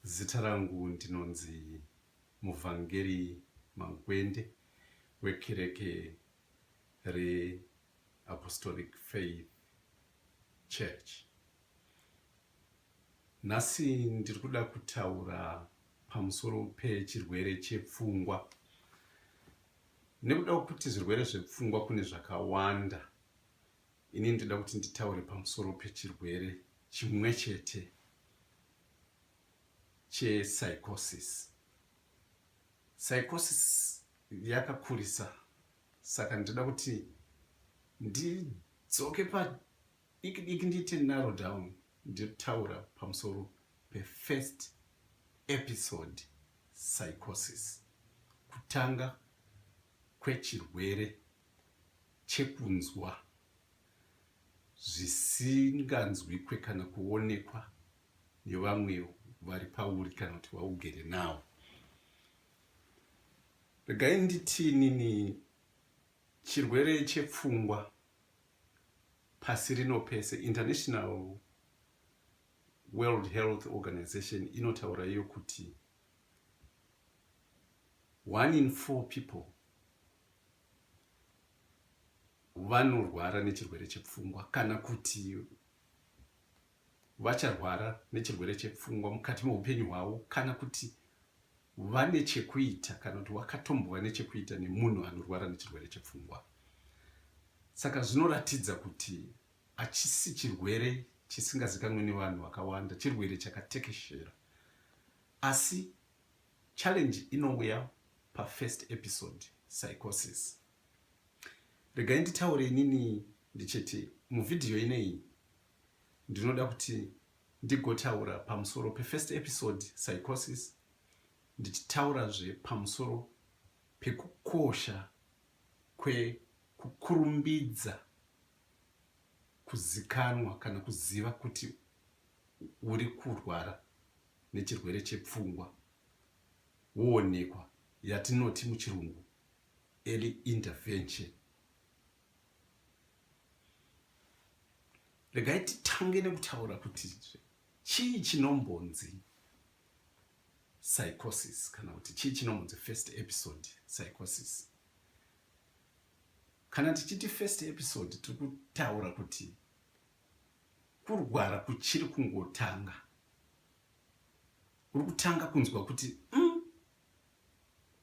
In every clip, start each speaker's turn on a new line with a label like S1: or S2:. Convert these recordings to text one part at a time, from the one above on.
S1: Zita rangu ndinonzi Muvhangeri Mangwende wekereke reApostolic Faith Church. Nhasi ndiri kuda kutaura pamusoro pechirwere chepfungwa. Nekuda kwekuti zvirwere zvepfungwa kune zvakawanda, ini ndinoda kuti nditaure pamusoro pechirwere chimwe chete chepsychosis. Psychosis yakakurisa, saka ndinoda kuti ndidzoke padiki diki ndiite narrow down nditaura pamusoro pefirst episode psychosis, kutanga kwechirwere chekunzwa zvisinganzwikwe kana kuonekwa nevamwe vari pauri kana kuti vaugere nawo. Regai nditi inini chirwere chepfungwa pasi rino pese, International World Health Organization inotaura iyo kuti 1 in 4 people vanorwara nechirwere chepfungwa kana kuti vacharwara nechirwere chepfungwa mukati meupenyu hwavo kana kuti vane chekuita kana kuti wakatombova nechekuita nemunhu anorwara nechirwere chepfungwa. Saka zvinoratidza kuti hachisi chirwere chisingazikanwe nevanhu vakawanda, chirwere chakatekeshera. Asi challenge inouya pafirst episode psychosis. Regai nditaure inini ndichiti muvhidhiyo ineyi ndinoda kuti ndigotaura pamusoro pefirst episode psychosis, ndichitaurazve pamusoro pekukosha kwekukurumbidza kuzikanwa kana kuziva kuti uri kurwara nechirwere chepfungwa woonekwa, yatinoti muchirungu early intervention. Regai titange nekutaura kuti chii chinombonzi psychosis kana kuti chii chinombonzi first episode psychosis. Kana tichiti first episode tiri kutaura kuti kurwara kuchiri kungotanga, uri kutanga kunzwa kuti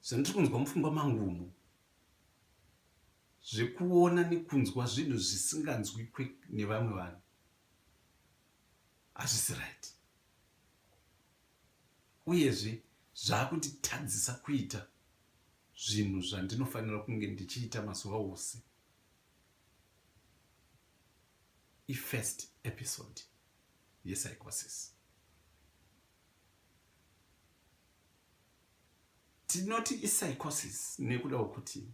S1: zvandiri kunzwa mupfungwa mangu umu zvekuona nekunzwa zvinhu zvisinganzwikwe nevamwe vanhu hazvisi right, uyezve zvakunditadzisa kuita zvinhu zvandinofanira kunge ndichiita mazuva ose. Ifirst episode yepsychosis. Tinoti ipsychosis nekuda kwekuti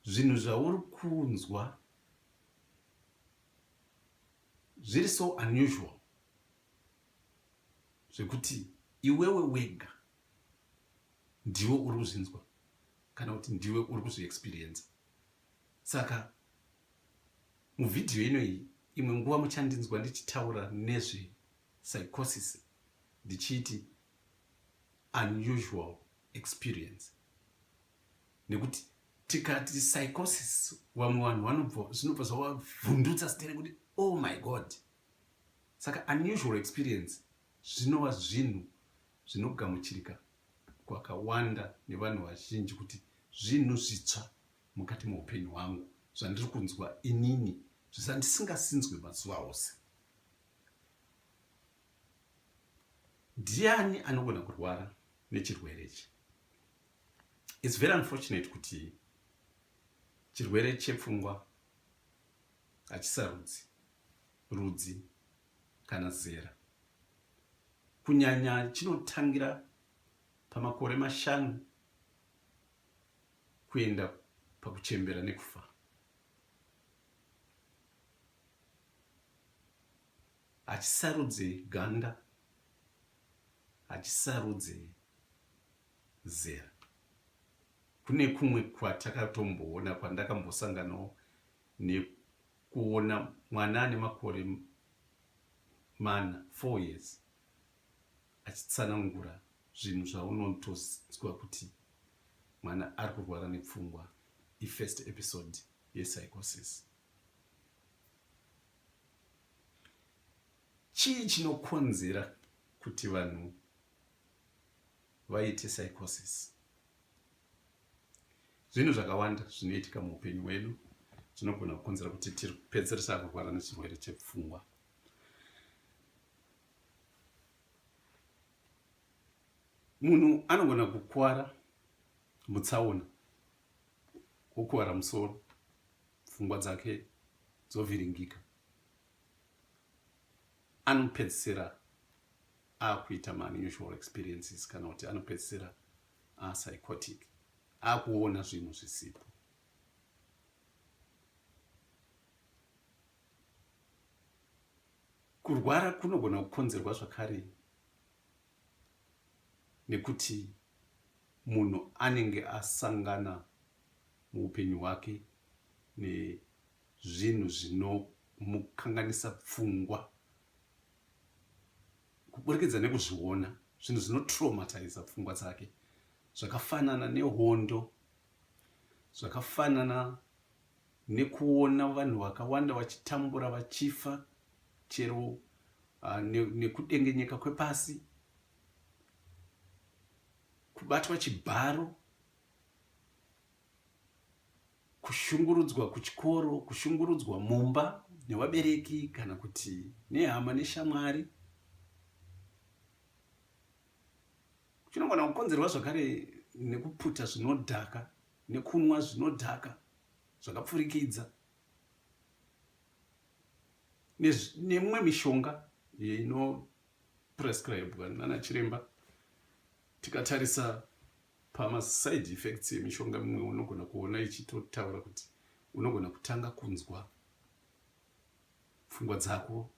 S1: zvinhu zvauri kunzwa zviri so unusual zvekuti iwewe wega ndiwe uri kuzvinzwa kana kuti ndiwe uri kuzviexperienza. Saka muvhidhiyo inoyi imwe nguva muchandinzwa ndichitaura nezve psychosis ndichiti unusual experience, nekuti tikati psychosis vamwe vanhu vanobva zvinobva zvavavhundutsa sitere kuti oh my god. Saka unusual experience zvinova zvinhu zvinogamuchirika kwakawanda nevanhu vazhinji kuti zvinhu zvitsva mukati meupenyu hwangu zvandiri kunzwa inini zvisandisingasinzwe mazuva ose. Ndiani anogona kurwara nechirwere ichi? It's very unfortunate kuti chirwere chepfungwa hachisarudzi rudzi kana zera. Kunyanya chinotangira pamakore 5 kuenda pakuchembera nekufa. Hachisarudze ganda, hachisarudze zera. Kune kumwe kwatakatomboona kwandakambosanganawo nekuona mwana ane makore 4, 4 years. achitsanangura zvinhu zvaunotozwa kuti mwana ari kurwara nepfungwa ifirst episode yepsychosis. Chii chinokonzera kuti vanhu vaite psychosis? Zvinhu zvakawanda zvinoitika muupenyu hwedu zvinogona kukonzera kuti tipedzisire takurwara nechirwere chepfungwa. Munhu anogona kukuvara mutsaona, wokuvara musoro, pfungwa dzake dzovhiringika. Anopedzisira akuita maunusual experiences kana kuti anopedzisira apsychotic akuona zvinhu zvisipo. Kurwara kunogona kukonzerwa zvakare nekuti munhu anenge asangana muupenyu hwake nezvinhu zvinomukanganisa pfungwa kuburikidza nekuzviona zvinhu zvinotraumatiza pfungwa dzake zvakafanana nehondo zvakafanana nekuona vanhu vakawanda vachitambura vachifa chero uh, nekudengenyeka kwepasi kubatwa chibharo kushungurudzwa kuchikoro kushungurudzwa mumba nevabereki kana kuti nehama neshamwari chinogona kukonzerwa zvakare nekuputa zvinodhaka nekunwa zvinodhaka zvakapfurikidza nemimwe mishonga inoprescribwa nana chiremba tikatarisa pamaside effects emishonga mimwe unogona kuona ichitotaura kuti unogona kutanga kunzwa pfungwa dzako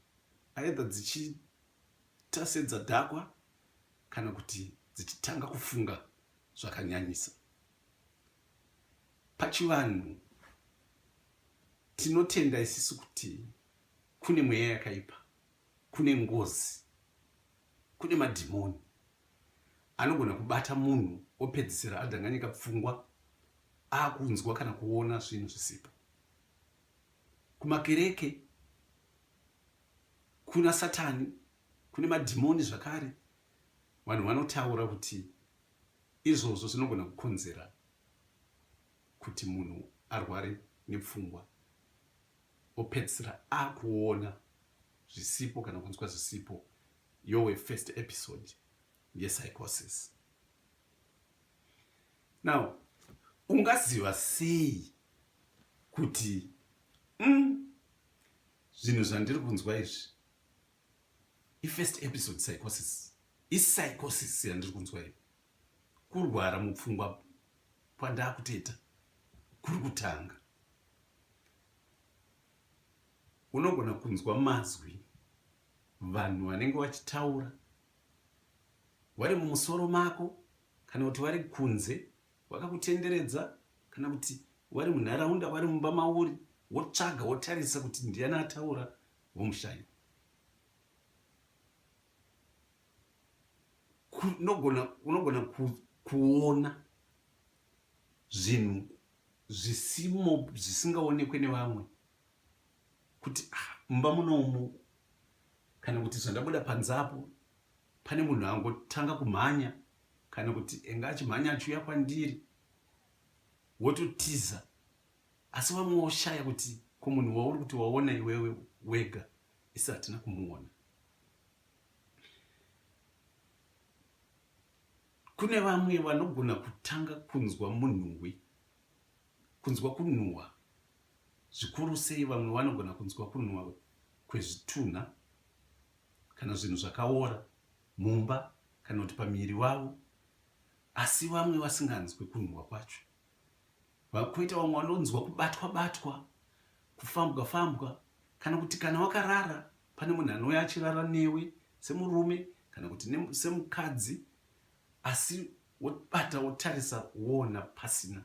S1: either dzichiita sedzadhakwa kana kuti dzichitanga kufunga zvakanyanyisa. Pachivanhu tinotenda isisu kuti kune mweya yakaipa, kune ngozi, kune madhimoni anogona kubata munhu opedzisira adhanganyika pfungwa akunzwa kana kuona zvinhu zvisipo. Kumakereke kuna Satani, kune madhimoni zvakare. Vanhu vanotaura kuti izvozvo zvinogona kukonzera kuti munhu arware nepfungwa opedzisira akuona zvisipo kana kunzwa zvisipo yowe first episode yepsychosis. Now ungaziva sei kuti zvinhu zvandiri kunzwa izvi ifirst episode psychosis ipsychosis yandiri kunzwa iyi kurwara mupfungwa kwandakutoita kuri kutanga unogona kunzwa mazwi vanhu vanenge vachitaura vari mumusoro mako kana kuti vari kunze vakakutenderedza kana kuti vari munharaunda vari mumba mauri wotsvaga wotarisa kuti ndiani ataura vomushaiwa unogona unogona kuona zvinhu zvisimo zvisingaonekwe nevamwe kuti ah, mumba munomu kana kuti zvandabuda panze apo pane munhu angotanga kumhanya kana kuti enga achimhanya achiuya kwandiri wototiza asi vamwe woshaya kuti ko munhu wauri kuti waona iwewe wega isi hatina kumuona kune vamwe vanogona kutanga kunzwa munhuwi kunzwa kunhuhwa zvikuru sei vamwe vanogona kunzwa kunhuhwa kwezvitunha kana zvinhu zvakaora mumba kana kuti pamiri wavo asi vamwe vasinganzwe kunhuhwa kwacho Vakoita vamwe vanonzwa kubatwa batwa, kufambwa fambwa kana kuti kana wakarara pane munhu anouya achirara newe semurume kana kuti semukadzi asi wobata wotarisa woona pasina.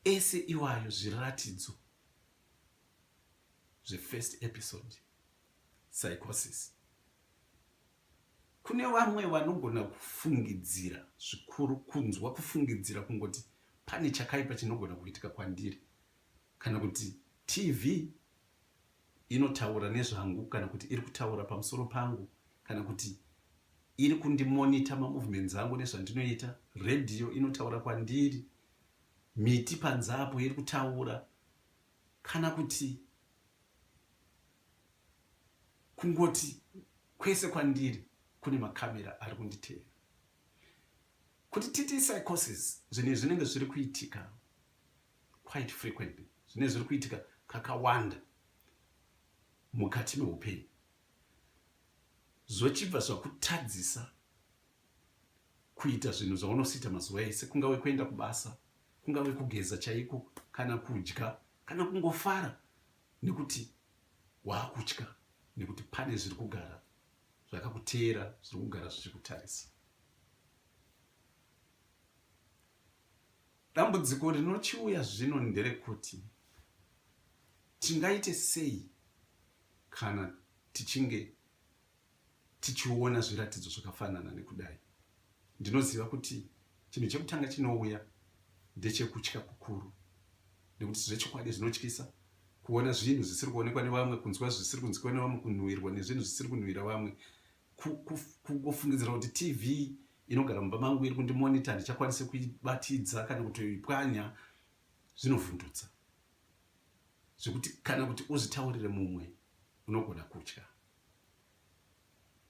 S1: Ese iwayo zviratidzo zvefirst episode psychosis. Kune vamwe vanogona kufungidzira zvikuru, kunzwa kufungidzira kungoti pane chakaipa chinogona kuitika kwandiri, kana kuti TV inotaura nezvangu, kana kuti iri kutaura pamusoro pangu, kana kuti iri kundimonita mamovements angu nezvandinoita, redhiyo inotaura kwandiri, miti panze apo iri kutaura, kana kuti kungoti kwese kwandiri kune makamera ari kunditeera. Kuti titi psychosis, zvinhu izvi zvinenge zviri kuitika quite frequently, zvinenge zviri kuitika kakawanda mukati meupenyu, zvochibva zvakutadzisa kuita zvinhu zvaunosiita mazuva ese, kungave kuenda kubasa, kungave kugeza chaiko, kana kudya, kana kungofara, nekuti waakutya nekuti pane zviri kugara zvakakuteera, zviri kugara zvichikutarisa. Dambudziko rinochiuya zvino nderekuti tingaite sei kana tichinge tichiona zviratidzo zvakafanana nekudai. Ndinoziva kuti chinhu chekutanga chinouya ndechekutya kukuru, nekuti zvechokwadi zvinotyisa kuona zvinhu zvisiri kuonekwa nevamwe, kunzwa zvisiri kunzwikwa nevamwe, kunhuhwirwa nezvinhu zvisiri kunhuhwira vamwe, kungofungidzira kuti TV inogara mumba mangu iri kundimonita, handichakwanisi kuibatidza kana kutoipwanya. Zvinovhundutsa zvekuti kana kuti uzvitaurire mumwe unogona kutya.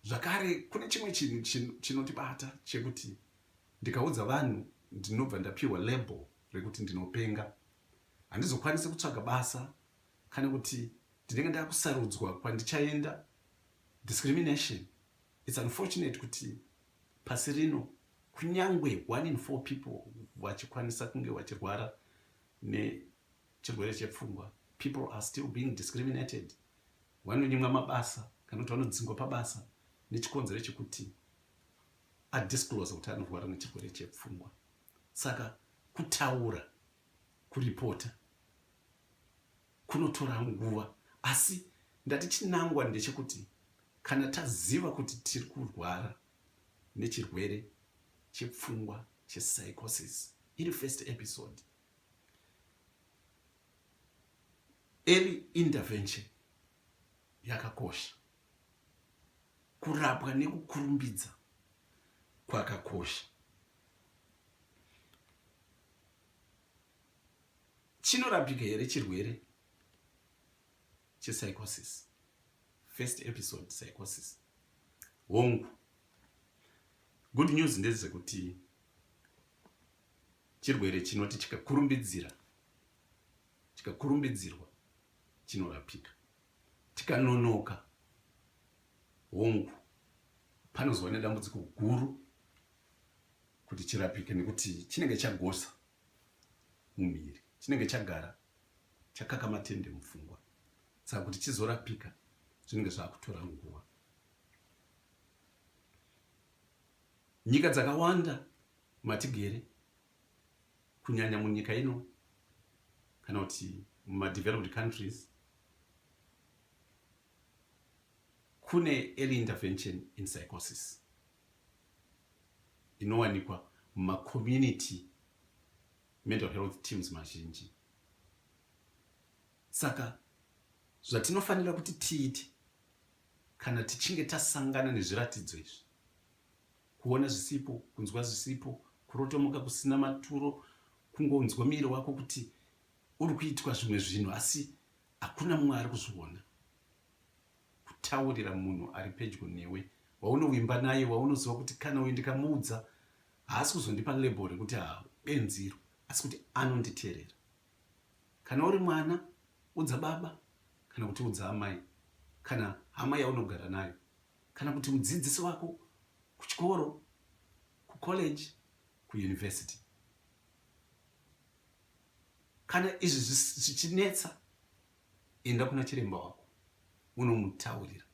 S1: Zvakare kune chimwe chinhu chinotibata chekuti ndikaudza vanhu ndinobva ndapiwa label rekuti ndinopenga, handizokwanisi kutsvaga basa, kana kuti ndinenge ndakusarudzwa kwandichaenda. Discrimination. It's unfortunate kuti pasi rino kunyangwe 1 in 4 people vachikwanisa kunge vachirwara nechirwere chepfungwa, people are still being discriminated. Vanonyimwa mabasa kana kuti vanodzingwa pabasa nechikonzero chekuti adisclose kuti anorwara nechirwere chepfungwa. Saka kutaura, kuripota kunotora nguva, asi ndati chinangwa ndechekuti kana taziva kuti tiri kurwara nechirwere chepfungwa chepsychosis, iri first episode, early intervention yakakosha, kurapwa nekukurumbidza kwakakosha. Chinorapika here chirwere chepsychosis? First episode, psychosis. Hongu. Good news ndezvekuti chirwere chinoti chikakurumbidzira, chikakurumbidzirwa chinorapika. Tikanonoka, hongu, panozova nedambudziko guru kuti chirapike, nekuti chinenge chagosa mumhiri, chinenge chagara chakaka matende mupfungwa. Saka kuti chizorapika zvinenge zvakutora nguva. Nyika dzakawanda matigere, kunyanya munyika ino kana kuti mumadeveloped countries, kune early intervention in psychosis inowanikwa mumacommunity mental health teams mazhinji. Saka zvatinofanira kuti tiite kana tichinge tasangana nezviratidzo izvi, kuona zvisipo, kunzwa zvisipo, kurotomoka kusina maturo, kungonzwa muviri wako kuti uri kuitwa zvimwe zvinhu asi hakuna mumwe ari kuzviona, kutaurira munhu ari pedyo newe waunovimba naye, waunoziva kuti kana uyu ndikamuudza haasi kuzondipa label rekuti ha benziro, asi kuti anonditeerera. Kana uri mwana, udza baba kana kuti udza amai kana hama yaunogara nayo, kana kuti mudzidzisi wako kuchikoro, kucollege, kuuniversity. Kana izvi zvichinetsa, enda kuna chiremba wako unomutaurira.